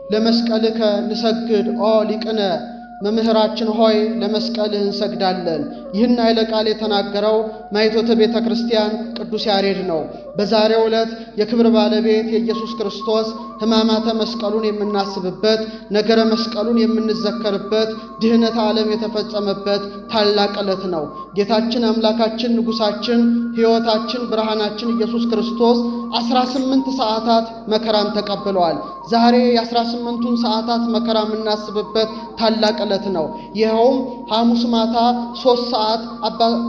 ለመስቀልከ ንሰግድ ኦ ሊቅነ፣ መምህራችን ሆይ ለመስቀልህ እንሰግዳለን። ይህን ኃይለ ቃል የተናገረው ማኅቶተ ቤተ ክርስቲያን ቅዱስ ያሬድ ነው። በዛሬው ዕለት የክብር ባለቤት የኢየሱስ ክርስቶስ ሕማማተ መስቀሉን የምናስብበት፣ ነገረ መስቀሉን የምንዘከርበት፣ ድኅነተ ዓለም የተፈጸመበት ታላቅ ዕለት ነው። ጌታችን አምላካችን ንጉሣችን ሕይወታችን ብርሃናችን ኢየሱስ ክርስቶስ 18 ሰዓታት መከራን ተቀብለዋል። ዛሬ የ18ቱን ሰዓታት መከራ የምናስብበት ታላቅ ዕለት ነው። ይኸውም ሐሙስ ማታ 3 ሰዓት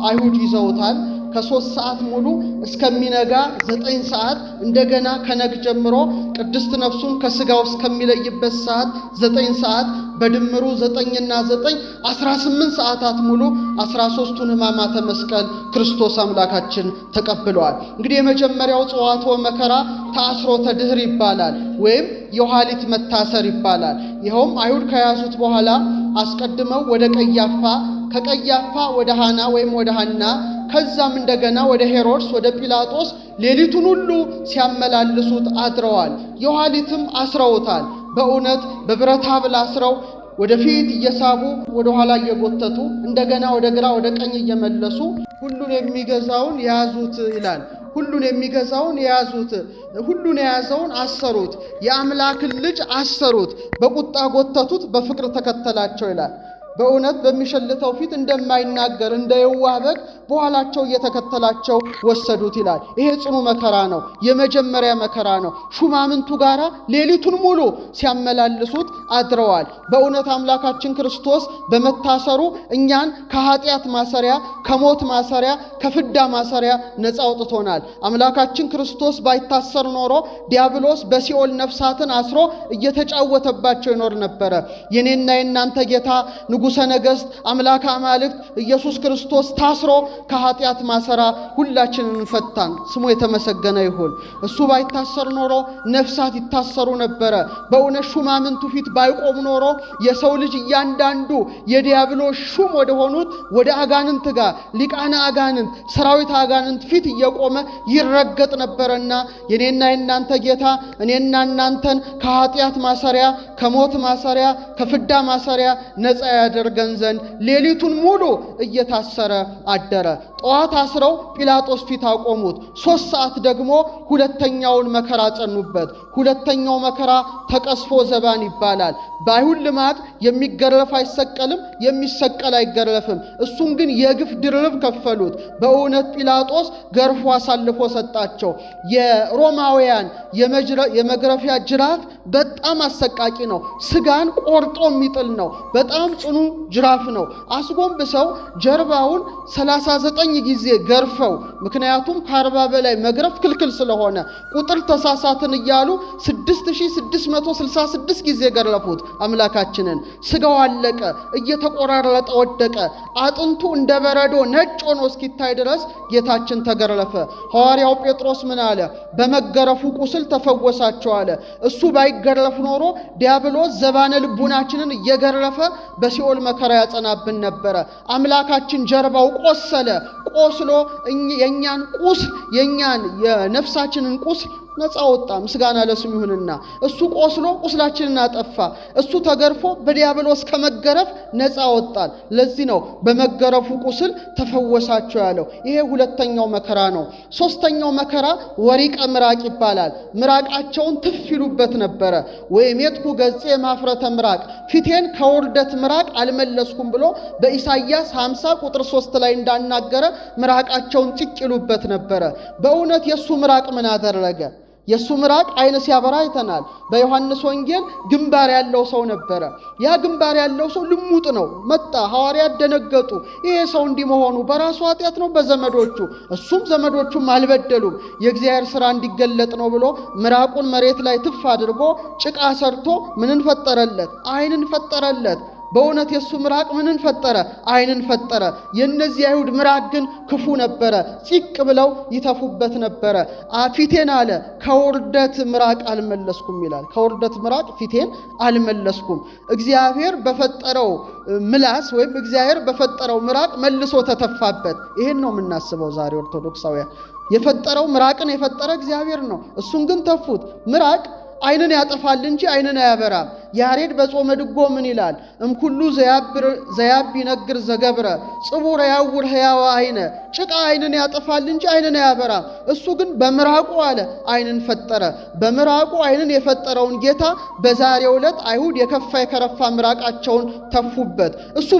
አይሁድ ይዘውታል። ከ3 ሰዓት ሙሉ እስከሚነጋ 9 ሰዓት፣ እንደገና ከነግ ጀምሮ ቅድስት ነፍሱን ከስጋው እስከሚለይበት ሰዓት 9 ሰዓት፣ በድምሩ 9ና 9 18 ሰዓታት ሙሉ 13ቱን ሕማማተ መስቀል ክርስቶስ አምላካችን ተቀብለዋል። እንግዲህ የመጀመሪያው ጽዋትወ መከራ ተአስሮተ ድኅር ይባላል፣ ወይም የኋሊት መታሰር ይባላል። ይኸውም አይሁድ ከያዙት በኋላ አስቀድመው ወደ ቀያፋ፣ ከቀያፋ ወደ ሃና ወይም ወደ ሐና፣ ከዛም እንደገና ወደ ሄሮድስ፣ ወደ ጲላጦስ ሌሊቱን ሁሉ ሲያመላልሱት አድረዋል። የኋሊትም አስረውታል። በእውነት በብረት ሐብል አስረው ወደፊት እየሳቡ ወደ ኋላ እየጎተቱ እንደገና ወደ ግራ ወደ ቀኝ እየመለሱ ሁሉን የሚገዛውን ያዙት ይላል። ሁሉን የሚገዛውን የያዙት፣ ሁሉን የያዘውን አሰሩት፣ የአምላክን ልጅ አሰሩት፣ በቁጣ ጎተቱት፣ በፍቅር ተከተላቸው ይላል። በእውነት በሚሸልተው ፊት እንደማይናገር እንደ የዋህ በግ በኋላቸው እየተከተላቸው ወሰዱት ይላል። ይሄ ጽኑ መከራ ነው። የመጀመሪያ መከራ ነው። ሹማምንቱ ጋራ ሌሊቱን ሙሉ ሲያመላልሱት አድረዋል። በእውነት አምላካችን ክርስቶስ በመታሰሩ እኛን ከኃጢአት ማሰሪያ፣ ከሞት ማሰሪያ፣ ከፍዳ ማሰሪያ ነፃ አውጥቶናል። አምላካችን ክርስቶስ ባይታሰር ኖሮ ዲያብሎስ በሲኦል ነፍሳትን አስሮ እየተጫወተባቸው ይኖር ነበረ። የኔና የናንተ ጌታ ንጉሠ ነገሥት አምላከ አማልክት ኢየሱስ ክርስቶስ ታስሮ ከኃጢአት ማሰራ ሁላችንን ፈታን። ስሙ የተመሰገነ ይሁን። እሱ ባይታሰር ኖሮ ነፍሳት ይታሰሩ ነበረ። በእውነት ሹማምንቱ ፊት ባይቆም ኖሮ የሰው ልጅ እያንዳንዱ የዲያብሎስ ሹም ወደሆኑት ወደ አጋንንት ጋር ሊቃነ አጋንንት፣ ሰራዊት አጋንንት ፊት እየቆመ ይረገጥ ነበረና የኔና የናንተ ጌታ እኔና እናንተን ከኃጢአት ማሰሪያ፣ ከሞት ማሰሪያ፣ ከፍዳ ማሰሪያ ነፃ ያደርገን ዘንድ ሌሊቱን ሙሉ እየታሰረ አደረ። ጠዋት አስረው ጲላጦስ ፊት አቆሙት። 3 ሰዓት ደግሞ ሁለተኛውን መከራ ጸኑበት። ሁለተኛው መከራ ተቀስፎ ዘባን ይባላል። በአይሁድ ልማድ የሚገረፍ አይሰቀልም፣ የሚሰቀል አይገረፍም። እሱን ግን የግፍ ድርብ ከፈሉት። በእውነት ጲላጦስ ገርፎ አሳልፎ ሰጣቸው። የሮማውያን የመግረፊያ ጅራፍ በጣም አሰቃቂ ነው። ስጋን ቆርጦ የሚጥል ነው። በጣም ጽኑ ጅራፍ ነው። አስጎንብሰው ጀርባውን 39 ጊዜ ገርፈው፣ ምክንያቱም ከ40 በላይ መግረፍ ክልክል ስለሆነ ቁጥር ተሳሳትን እያሉ 6666 ጊዜ ገረፉት አምላካችንን። ስጋው አለቀ፣ እየተቆራረጠ ወደቀ። አጥንቱ እንደ በረዶ ነጭ ሆኖ እስኪታይ ድረስ ጌታችን ተገረፈ። ሐዋርያው ጴጥሮስ ምን አለ? በመገረፉ ቁስል ተፈወሳቸው አለ። እሱ ባይገረፍ ኖሮ ዲያብሎስ ዘባነ ልቡናችንን እየገረፈ በሲኦል መከራ ያጸናብን ነበረ። አምላካችን ጀርባው ቆሰለ። ቆስሎ የእኛን ቁስል፣ የእኛን የነፍሳችንን ቁስል ነፃ ወጣ። ምስጋና ለስሙ ይሁንና እሱ ቆስሎ ቁስላችንን አጠፋ። እሱ ተገርፎ በዲያብሎስ ከመገረፍ ነፃ ወጣን። ለዚህ ነው በመገረፉ ቁስል ተፈወሳቸው ያለው። ይሄ ሁለተኛው መከራ ነው። ሶስተኛው መከራ ወሪቀ ምራቅ ይባላል። ምራቃቸውን ትፍ ይሉበት ነበረ። ወኢሜጥኩ ገጼ እምኀፍረተ ምራቅ፣ ፊቴን ከውርደት ምራቅ አልመለስኩም ብሎ በኢሳይያስ 50 ቁጥር 3 ላይ እንዳናገረ ምራቃቸውን ጭቅ ይሉበት ነበረ። በእውነት የእሱ ምራቅ ምን አደረገ? የእሱ ምራቅ ዓይን ሲያበራ አይተናል። በዮሐንስ ወንጌል ግንባር ያለው ሰው ነበረ። ያ ግንባር ያለው ሰው ልሙጥ ነው። መጣ፣ ሐዋርያት ደነገጡ። ይሄ ሰው እንዲህ መሆኑ በራሱ ኃጢአት ነው በዘመዶቹ? እሱም ዘመዶቹም አልበደሉም። የእግዚአብሔር ሥራ እንዲገለጥ ነው ብሎ ምራቁን መሬት ላይ ትፍ አድርጎ ጭቃ ሰርቶ ምንን ፈጠረለት? ዓይንን ፈጠረለት። በእውነት የእሱ ምራቅ ምንን ፈጠረ? ዓይንን ፈጠረ። የእነዚህ አይሁድ ምራቅ ግን ክፉ ነበረ። ጺቅ ብለው ይተፉበት ነበረ። ፊቴን አለ ከውርደት ምራቅ አልመለስኩም ይላል። ከውርደት ምራቅ ፊቴን አልመለስኩም። እግዚአብሔር በፈጠረው ምላስ ወይም እግዚአብሔር በፈጠረው ምራቅ መልሶ ተተፋበት። ይሄን ነው የምናስበው ዛሬ ኦርቶዶክሳውያን። የፈጠረው ምራቅን የፈጠረ እግዚአብሔር ነው። እሱን ግን ተፉት። ምራቅ ዓይንን ያጠፋል እንጂ ዓይንን አያበራም። ያሬድ በጾመ ድጓ ምን ይላል? እምኩሉ ዘያቢ ነግር ዘገብረ ጽቡረ ያውር ሕያወ ዓይነ። ጭቃ ዓይንን ያጠፋል እንጂ ዓይንን አያበራም። እሱ ግን በምራቁ አለ ዓይንን ፈጠረ። በምራቁ ዓይንን የፈጠረውን ጌታ በዛሬው ዕለት አይሁድ የከፋ የከረፋ ምራቃቸውን ተፉበት። እሱ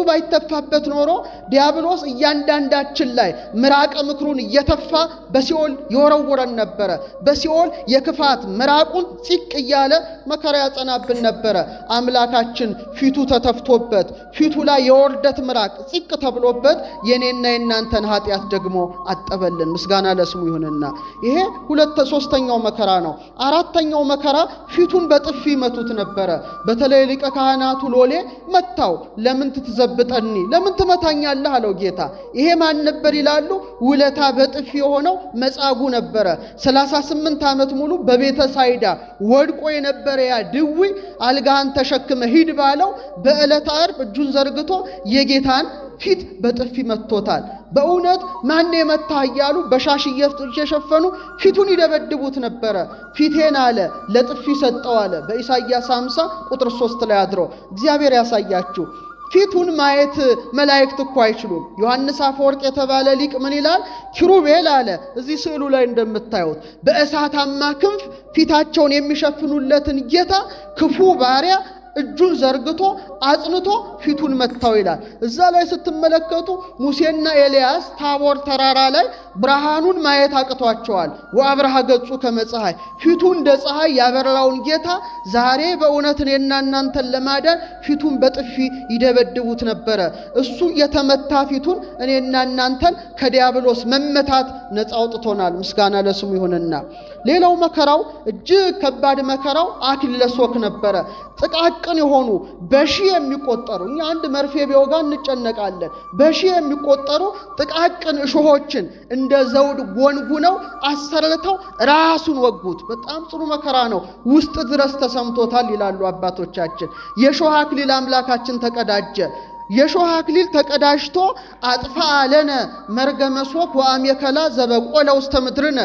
ባይተፋበት ኖሮ ዲያብሎስ እያንዳንዳችን ላይ ምራቀ ምክሩን እየተፋ በሲኦል ይወረውረን ነበረ። በሲኦል የክፋት ምራቁን ጺቅ እያለ መከራ ያጸናብን ነበረ። አምላካችን ፊቱ ተተፍቶበት፣ ፊቱ ላይ የውርደት ምራቅ ጺቅ ተብሎበት የኔና የናንተን ኃጢአት ደግሞ አጠበልን። ምስጋና ለስሙ ይሁንና ይሄ ሁለት ሶስተኛው መከራ ነው። አራተኛው መከራ ፊቱን በጥፊ መቱት ነበረ። በተለይ ሊቀ ካህናቱ ሎሌ መታው። ለምን ትዘብጠኒ፣ ለምን ትመታኛለህ አለው ጌታ። ይሄ ማን ነበር ይላሉ? ውለታ በጥፊ የሆነው መጻጉ ነበረ። 38 ዓመት ሙሉ በቤተ ሳይዳ ወድቆ የነበረ ያ ድዊ አልጋህን ተሸክመ ሂድ ባለው በዕለተ ዓርብ እጁን ዘርግቶ የጌታን ፊት በጥፊ መጥቶታል። በእውነት ማን የመታህ እያሉ በሻሽ እየሸፈኑ ፊቱን ይደበድቡት ነበረ። ፊቴን አለ ለጥፊ ሰጠው አለ በኢሳይያስ 50 ቁጥር 3 ላይ አድሮ። እግዚአብሔር ያሳያችሁ። ፊቱን ማየት መላእክት እኮ አይችሉም። ዮሐንስ አፈወርቅ የተባለ ሊቅ ምን ይላል? ኪሩቤል አለ እዚህ ስዕሉ ላይ እንደምታዩት በእሳታማ ክንፍ ፊታቸውን የሚሸፍኑለትን ጌታ ክፉ ባሪያ እጁን ዘርግቶ አጽንቶ ፊቱን መታው ይላል። እዛ ላይ ስትመለከቱ ሙሴና ኤልያስ ታቦር ተራራ ላይ ብርሃኑን ማየት አቅቷቸዋል። ወአብርሃ ገጹ ከመ ፀሐይ፣ ፊቱ እንደ ፀሐይ ያበራውን ጌታ ዛሬ በእውነት እኔና እናንተን ለማዳን ፊቱን በጥፊ ይደበድቡት ነበረ። እሱ የተመታ ፊቱን እኔና እናንተን ከዲያብሎስ መመታት ነፃ አውጥቶናል። ምስጋና ለስሙ ይሁንና ሌላው መከራው እጅግ ከባድ መከራው አክሊለ ሦክ ነበረ። ጥቃቅን የሆኑ በሺህ የሚቆጠሩ፣ እኛ አንድ መርፌ ቢወጋ እንጨነቃለን። በሺህ የሚቆጠሩ ጥቃቅን እሾሆችን እንደ ዘውድ ጎንጉነው አሰርተው ራሱን ወጉት። በጣም ጽኑ መከራ ነው። ውስጥ ድረስ ተሰምቶታል ይላሉ አባቶቻችን። የሾህ አክሊል አምላካችን ተቀዳጀ። የሾህ አክሊል ተቀዳጅቶ አጥፋ አለነ መርገመ ሦክ ወአሜከላ ዘበቆለ ውስተ ምድርነ፣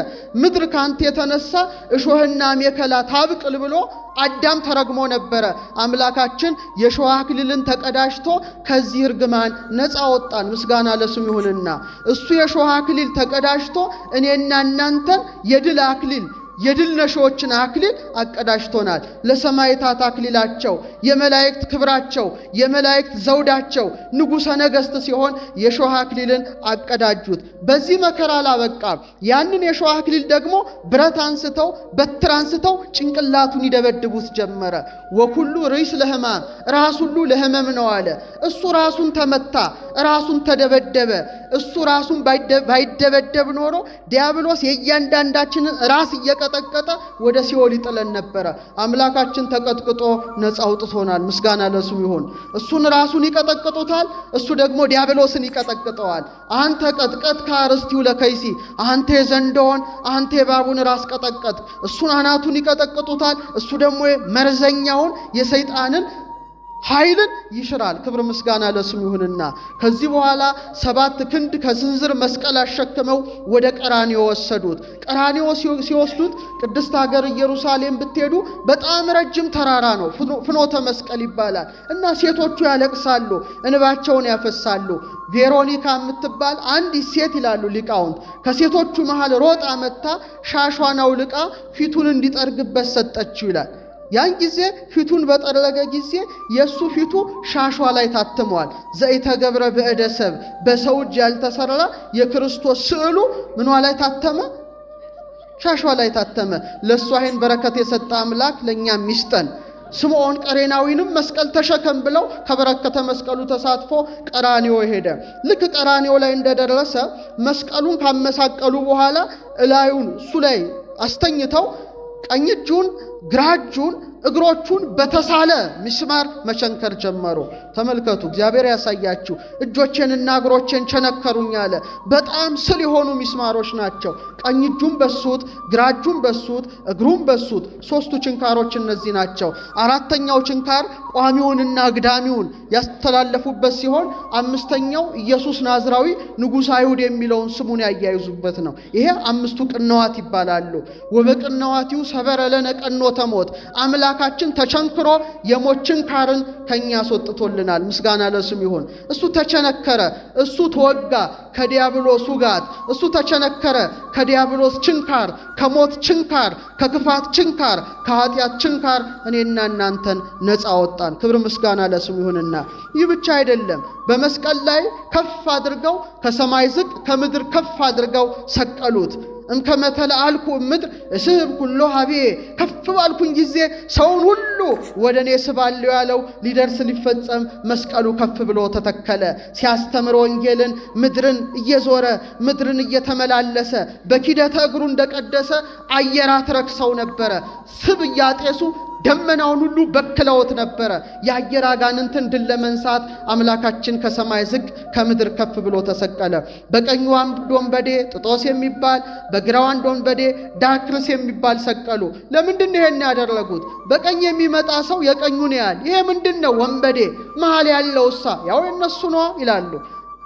ምድር ካንተ የተነሳ እሾህና አሜከላ ታብቅል ብሎ አዳም ተረግሞ ነበረ። አምላካችን የሾህ አክሊልን ተቀዳጅቶ ከዚህ እርግማን ነፃ ወጣን። ምስጋና ለስሙ ይሁንና እሱ የሾህ አክሊል ተቀዳጅቶ እኔና እናንተን የድል አክሊል፣ የድል ነሺዎችን አክሊል አቀዳጅቶናል። ለሰማዕታት አክሊላቸው፣ የመላእክት ክብራቸው፣ የመላእክት ዘውዳቸው ንጉሠ ነገሥት ሲሆን የሾህ አክሊልን አቀዳጁት። በዚህ መከራ አላበቃም። ያንን የሾህ አክሊል ደግሞ ብረት አንስተው፣ በትር አንስተው ጭንቅላቱን ይደበድቡት ጀመረ። ወኩሉ ርእስ ለሕማም፣ ራስ ሁሉ ለሕመም ነው አለ። እሱ ራሱን ተመታ፣ ራሱን ተደበደበ። እሱ ራሱን ባይደበደብ ኖሮ ዲያብሎስ የእያንዳንዳችንን ራስ እየቀጠቀጠ ወደ ሲኦል ይጥለን ነበረ። አምላካችን ተቀጥቅጦ ነፃ አውጥቶናል። ምስጋና ለስሙ ይሁን። እሱን ራሱን ይቀጠቅጡታል፣ እሱ ደግሞ ዲያብሎስን ይቀጠቅጠዋል። አንተ ቀጥቀጥከ አርእስቲሁ ለከይሲ፣ አንተ የዘንዶውን፣ አንተ የእባቡን ራስ ቀጠቀጥክ። እሱን አናቱን ይቀጠቅጡታል፣ እሱ ደግሞ መርዘኛውን የሰይጣንን ኃይልን ይሽራል። ክብር ምስጋና ለስሙ ይሁንና ከዚህ በኋላ 7 ክንድ ከስንዝር መስቀል አሸክመው ወደ ቀራንዮ ወሰዱት። ቀራንዮ ሲወስዱት ቅድስት ሀገር ኢየሩሳሌም ብትሄዱ በጣም ረጅም ተራራ ነው። ፍኖተ መስቀል ይባላል። እና ሴቶቹ ያለቅሳሉ፣ እንባቸውን ያፈሳሉ። ቬሮኒካ የምትባል አንዲት ሴት ይላሉ ሊቃውንት ከሴቶቹ መሃል ሮጣ መጥታ ሻሿን አውልቃ ፊቱን እንዲጠርግበት ሰጠችው ይላል። ያን ጊዜ ፊቱን በጠረገ ጊዜ የሱ ፊቱ ሻሿ ላይ ታትሟል። ዘኢተገብረ በእደ ሰብእ፣ በሰው እጅ ያልተሰራ የክርስቶስ ስዕሉ ምኗ ላይ ታተመ? ሻሿ ላይ ታተመ። ለእሷ ይህን በረከት የሰጠ አምላክ ለእኛም ይስጠን። ስምዖን ቀሬናዊንም መስቀል ተሸከም ብለው ከበረከተ መስቀሉ ተሳትፎ ቀራንዮ ሄደ። ልክ ቀራንዮ ላይ እንደደረሰ መስቀሉን ካመሳቀሉ በኋላ እላዩን እሱ ላይ አስተኝተው ቀኝ እጁን፣ ግራ እጁን፣ እግሮቹን በተሳለ ምስማር መቸንከር ጀመሩ። ተመልከቱ፣ እግዚአብሔር ያሳያችሁ። እጆቼንና እግሮቼን ቸነከሩኝ አለ። በጣም ስል የሆኑ ሚስማሮች ናቸው። ቀኝ እጁን በሱት፣ ግራ እጁን በሱት፣ እግሩን በሱት። ሶስቱ ችንካሮች እነዚህ ናቸው። አራተኛው ችንካር ቋሚውንና አግዳሚውን ያስተላለፉበት ሲሆን አምስተኛው ኢየሱስ ናዝራዊ ንጉሠ አይሁድ የሚለውን ስሙን ያያይዙበት ነው። ይሄ አምስቱ ቅንዋት ይባላሉ። ወበቅንዋቲሁ ሰበረ ለነ ቀኖተ ሞት፣ አምላካችን ተቸንክሮ የሞት ችንካርን ከኛ አስወጥቶልናል። ምስጋና ለስም ይሁን። እሱ ተቸነከረ፣ እሱ ተወጋ ከዲያብሎስ ውጋት፣ እሱ ተቸነከረ ከዲያብሎስ ችንካር፣ ከሞት ችንካር፣ ከክፋት ችንካር፣ ከኃጢአት ችንካር እኔና እናንተን ነፃ ወጣን። ክብር ምስጋና ለስሙ ይሁንና ይህ ብቻ አይደለም። በመስቀል ላይ ከፍ አድርገው ከሰማይ ዝቅ ከምድር ከፍ አድርገው ሰቀሉት። እምከመ ተለአልኩ እምድር እስህብ ኩሎ ሀቤ፣ ከፍ ባልኩኝ ጊዜ ሰውን ሁሉ ወደ እኔ ስባለሁ ያለው ሊደርስ ሊፈጸም መስቀሉ ከፍ ብሎ ተተከለ። ሲያስተምር ወንጌልን ምድርን እየዞረ ምድርን እየተመላለሰ በኪደተ እግሩ እንደቀደሰ አየራት ረክሰው ነበረ። ስብ እያጤሱ ደመናውን ሁሉ በክለውት ነበረ። የአየር አጋንንትን ድል ለመንሳት አምላካችን ከሰማይ ዝቅ ከምድር ከፍ ብሎ ተሰቀለ። በቀኙ አንድ ወንበዴ ጥጦስ የሚባል በግራው አንድ ወንበዴ ዳክርስ የሚባል ሰቀሉ። ለምንድን ነው ይሄን ያደረጉት? በቀኝ የሚመጣ ሰው የቀኙን ያህል ይሄ ምንድን ነው ወንበዴ፣ መሃል ያለው እሳ ያው የነሱ ነዋ ይላሉ።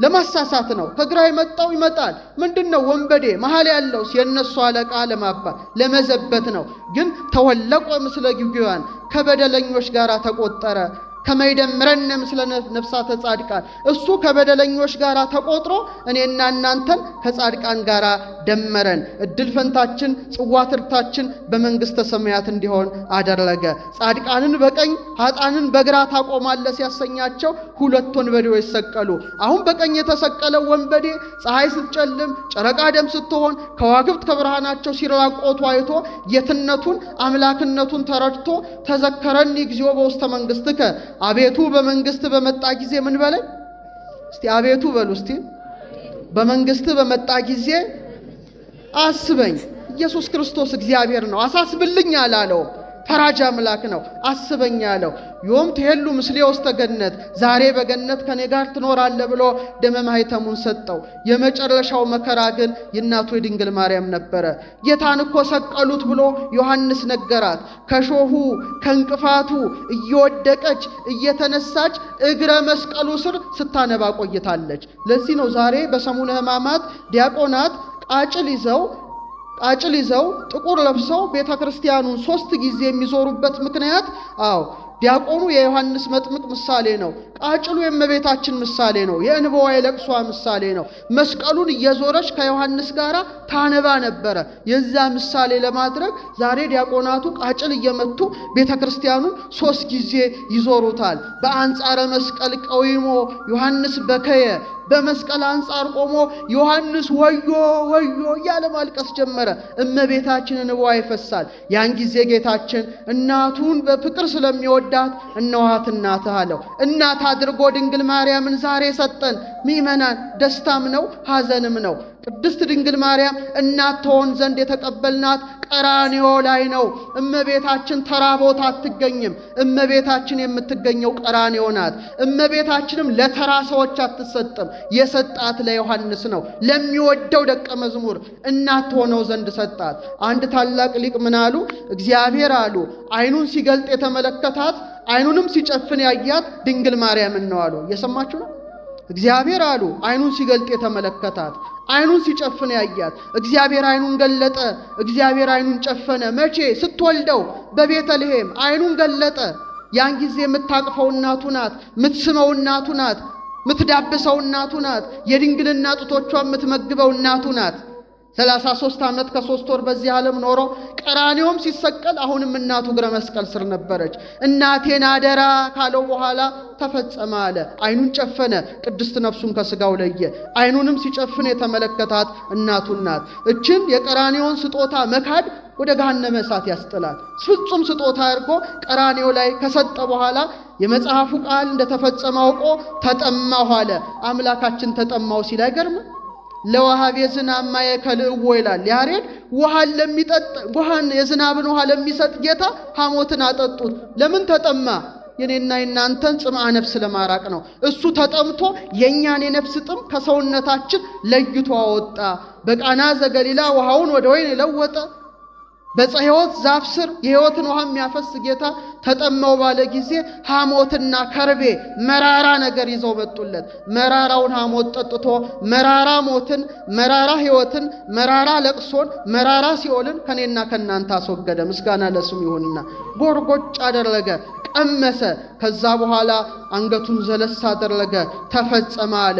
ለማሳሳት ነው። ከግራ የመጣው ይመጣል። ምንድን ነው ወንበዴ፣ መሃል ያለው የነሱ አለቃ ለማባል ለመዘበት ነው። ግን ተወለቆ ምስለ ጊጉያን፣ ከበደለኞች ጋር ተቆጠረ። ከመይደምረነ ምስለ ነፍሳተ ጻድቃን፣ እሱ ከበደለኞች ጋር ተቆጥሮ እኔና እናንተን ከጻድቃን ጋር ደመረን። እድል ፈንታችን ጽዋ ትርታችን በመንግሥተ ሰማያት እንዲሆን አደረገ። ጻድቃንን በቀኝ ኃጥአንን በግራ ታቆማለህ ሲያሰኛቸው ሁለት ወንበዴዎች ሰቀሉ። አሁን በቀኝ የተሰቀለው ወንበዴ ፀሐይ ስትጨልም ጨረቃ ደም ስትሆን ከዋክብት ከብርሃናቸው ሲራቆቱ አይቶ ጌትነቱን አምላክነቱን ተረድቶ ተዘከረኒ እግዚኦ በውስተ መንግሥትከ፣ አቤቱ በመንግስት በመጣ ጊዜ ምን በለኝ እስቲ፣ አቤቱ በሉ እስቲ፣ በመንግስት በመጣ ጊዜ አስበኝ። ኢየሱስ ክርስቶስ እግዚአብሔር ነው። አሳስብልኝ አላለውም። ፈራጅ አምላክ ነው። አስበኝ አለው። ዮም ትሄሉ ምስሌ ውስተ ገነት፣ ዛሬ በገነት ከኔ ጋር ትኖራለህ ብሎ ደመ ማኅተሙን ሰጠው። የመጨረሻው መከራ ግን የእናቱ የድንግል ማርያም ነበረ። ጌታን እኮ ሰቀሉት ብሎ ዮሐንስ ነገራት። ከሾሁ ከእንቅፋቱ እየወደቀች እየተነሳች እግረ መስቀሉ ስር ስታነባ ቆይታለች። ለዚህ ነው ዛሬ በሰሙነ ሕማማት ዲያቆናት ቃጭል ይዘው ጥቁር ለብሰው ቤተ ክርስቲያኑን 3 ጊዜ የሚዞሩበት ምክንያት። አዎ፣ ዲያቆኑ የዮሐንስ መጥምቅ ምሳሌ ነው። ቃጭሉ የእመቤታችን ምሳሌ ነው። የእንባዋ የለቅሷ ምሳሌ ነው። መስቀሉን እየዞረች ከዮሐንስ ጋር ታነባ ነበረ። የዛ ምሳሌ ለማድረግ ዛሬ ዲያቆናቱ ቃጭል እየመቱ ቤተ ክርስቲያኑን 3 ጊዜ ይዞሩታል። በአንጻረ መስቀል ቀዊሞ ዮሐንስ በከየ፣ በመስቀል አንጻር ቆሞ ዮሐንስ ወዮ ወዮ እያለ ማልቀስ ጀመረ። እመቤታችን እንባዋ ይፈሳል። ያን ጊዜ ጌታችን እናቱን በፍቅር ስለሚወዳት እነኋት እናትህ አለው። እናት አድርጎ ድንግል ማርያምን ዛሬ ሰጠን። ምእመናን፣ ደስታም ነው ሐዘንም ነው። ቅድስት ድንግል ማርያም እናት ትሆን ዘንድ የተቀበልናት ቀራንዮ ላይ ነው። እመቤታችን ተራ ቦታ አትገኝም። እመቤታችን የምትገኘው ቀራንዮ ናት። እመቤታችንም ለተራ ሰዎች አትሰጥም። የሰጣት ለዮሐንስ ነው። ለሚወደው ደቀ መዝሙር እናት ትሆነው ዘንድ ሰጣት። አንድ ታላቅ ሊቅ ምን አሉ? እግዚአብሔር አሉ ዓይኑን ሲገልጥ የተመለከታት ዓይኑንም ሲጨፍን ያያት ድንግል ማርያምን ነው አሉ። እየሰማችሁ ነው? እግዚአብሔር አሉ ዓይኑን ሲገልጥ የተመለከታት ዓይኑን ሲጨፍን ያያት። እግዚአብሔር ዓይኑን ገለጠ፣ እግዚአብሔር ዓይኑን ጨፈነ። መቼ? ስትወልደው በቤተልሔም ዓይኑን ገለጠ። ያን ጊዜ የምታቅፈው እናቱ ናት፣ የምትስመው እናቱ ናት፣ የምትዳብሰው እናቱ ናት፣ የድንግልና ጡቶቿ የምትመግበው እናቱ ናት። 33 ዓመት ከ3 ወር በዚህ ዓለም ኖሮ ቀራንዮም ሲሰቀል አሁንም እናቱ እግረ መስቀል ስር ነበረች። እናቴን አደራ ካለው በኋላ ተፈጸመ አለ። ዓይኑን ጨፈነ፣ ቅድስት ነፍሱን ከስጋው ለየ። ዓይኑንም ሲጨፍን የተመለከታት እናቱ ናት። እችን የቀራንዮን ስጦታ መካድ ወደ ገሃነመ እሳት ያስጥላል። ፍጹም ስጦታ አድርጎ ቀራንዮ ላይ ከሰጠ በኋላ የመጽሐፉ ቃል እንደተፈጸመ አውቆ ተጠማሁ አለ። አምላካችን ተጠማሁ ሲል አይገርምም? ለወሃቤ ዝናብ ማየ ከልእዎ ይላል ያሬድ። ውሃን ለሚጠጥ ውሃን የዝናብን ውሃ ለሚሰጥ ጌታ ሐሞትን አጠጡት። ለምን ተጠማ? የኔና የናንተን ጽምአ ነፍስ ለማራቅ ነው። እሱ ተጠምቶ የእኛን የነፍስ ጥም ከሰውነታችን ለይቶ አወጣ። በቃና ዘገሊላ ውሃውን ወደ ወይን የለወጠ፣ በዕፀ ሕይወት ዛፍ ስር የሕይወትን ውሃ የሚያፈስ ጌታ ተጠማው ባለ ጊዜ ሐሞትና ከርቤ መራራ ነገር ይዘው መጡለት። መራራውን ሐሞት ጠጥቶ መራራ ሞትን፣ መራራ ሕይወትን፣ መራራ ለቅሶን፣ መራራ ሲኦልን ከኔና ከናንተ አስወገደ። ምስጋና ለስሙ ይሁንና ጎርጎጭ አደረገ፣ ቀመሰ። ከዛ በኋላ አንገቱን ዘለስ አደረገ፣ ተፈጸመ አለ።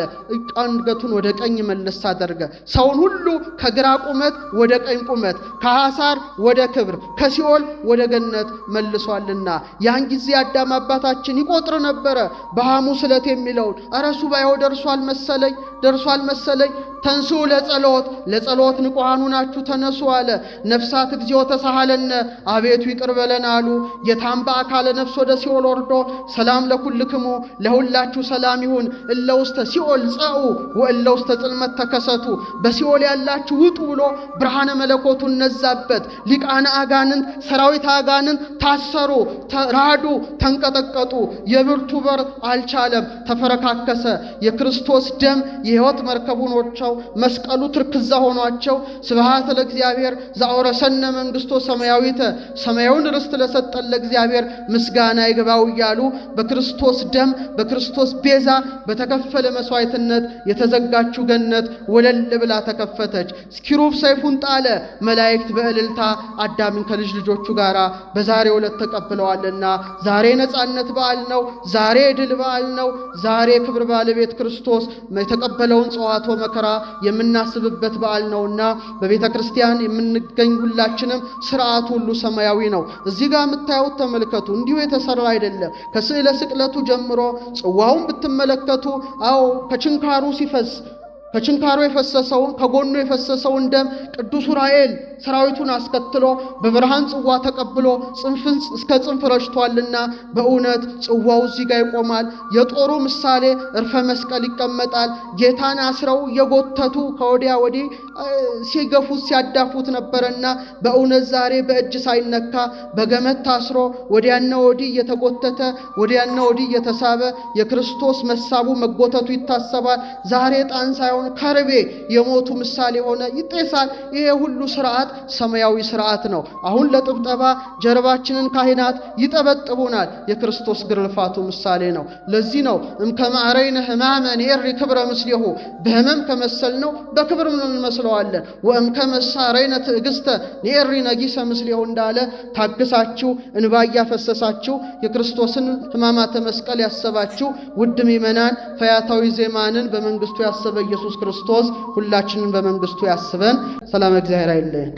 አንገቱን ወደ ቀኝ መለስ አደረገ። ሰውን ሁሉ ከግራ ቁመት ወደ ቀኝ ቁመት፣ ከሐሳር ወደ ክብር፣ ከሲኦል ወደ ገነት መልሷልና ያን ጊዜ አዳም አባታችን ይቆጥር ነበረ በሐሙስ ዕለት የሚለውን፣ ኧረ ሱባኤው ደርሷል መሰለኝ፣ ደርሷል መሰለኝ። ተንስኡ ለጸሎት፣ ለጸሎት ንቁሃኑ ናችሁ ተነሱ አለ። ነፍሳት እግዚኦ ተሳሃለነ፣ አቤቱ ይቅር በለን አሉ። ጌታም በአካለ ነፍስ ወደ ሲኦል ወርዶ ሰላም ለኩልክሙ፣ ለሁላችሁ ሰላም ይሁን፣ እለ ውስተ ሲኦል ጸኡ ወእለ ውስተ ጽልመት ተከሰቱ፣ በሲኦል ያላችሁ ውጡ ብሎ ብርሃነ መለኮቱን ነዛበት። ሊቃነ አጋንንት፣ ሰራዊት አጋንንት ታሰሩ፣ ተራዱ፣ ተንቀጠቀጡ። የብርቱ በር አልቻለም፣ ተፈረካከሰ። የክርስቶስ ደም የሕይወት መርከብ ሆኗቸው፣ መስቀሉ ትርክዛ ሆኗቸው፣ ስብሐት ለእግዚአብሔር ዘአውረሰነ መንግሥቶ ሰማያዊተ፣ ሰማያዊውን ርስት ለሰጠን ለእግዚአብሔር ምስጋና ይግባው እያሉ በክርስቶስ ደም በክርስቶስ ቤዛ በተከፈለ መስዋዕትነት የተዘጋችው ገነት ወለል ብላ ተከፈተች። ኪሩብ ሰይፉን ጣለ። መላእክት በእልልታ አዳምን ከልጅ ልጆቹ ጋር በዛሬው ዕለት ተቀብለዋልና ዛሬ ነጻነት በዓል ነው። ዛሬ ድል በዓል ነው። ዛሬ ክብር ባለቤት ክርስቶስ የተቀበለውን ጸዋትወ መከራ የምናስብበት በዓል ነውና በቤተ ክርስቲያን የምንገኝ ሁላችንም ስርዓቱ ሁሉ ሰማያዊ ነው። እዚህ ጋር የምታዩት ተመልከቱ፣ እንዲሁ የተሰራ አይደለም። ከስዕለ ስቅለቱ ጀምሮ ጽዋውን ብትመለከቱ፣ አዎ፣ ከችንካሩ ሲፈስ፣ ከችንካሩ የፈሰሰውን፣ ከጎኑ የፈሰሰውን ደም ቅዱስ ዑራኤል ሰራዊቱን አስከትሎ በብርሃን ጽዋ ተቀብሎ ጽንፍን እስከ ጽንፍ ረጭቷልና በእውነት ጽዋው እዚህ ጋር ይቆማል። የጦሩ ምሳሌ እርፈ መስቀል ይቀመጣል። ጌታን አስረው እየጎተቱ ከወዲያ ወዲህ ሲገፉት ሲያዳፉት ነበረና በእውነት ዛሬ በእጅ ሳይነካ በገመድ ታስሮ ወዲያና ወዲህ እየተጎተተ፣ ወዲያና ወዲህ እየተሳበ የክርስቶስ መሳቡ መጎተቱ ይታሰባል። ዛሬ ዕጣን ሳይሆን ከርቤ የሞቱ ምሳሌ ሆነ ይጤሳል። ይሄ ሁሉ ስርዓት ሰማያዊ ስርዓት ነው። አሁን ለጥብጠባ ጀርባችንን ካህናት ይጠበጥቡናል። የክርስቶስ ግርፋቱ ምሳሌ ነው። ለዚህ ነው እምከመ ዐረይነ ሕማመ ንኤሪ ክብረ ምስሌሁ፣ በህመም ከመሰልነው በክብር እንመስለዋለን። ወእምከመ ሣረይነ ትዕግስተ ንኤሪ ነጊሰ ምስሌሁ እንዳለ ታግሳችሁ እንባ እያፈሰሳችሁ የክርስቶስን ሕማማተ መስቀል ያሰባችሁ ውድ ምእመናን፣ ፈያታዊ ዜማንን በመንግስቱ ያሰበ ኢየሱስ ክርስቶስ ሁላችንን በመንግስቱ ያስበን። ሰላም እግዚአብሔር አይለየን።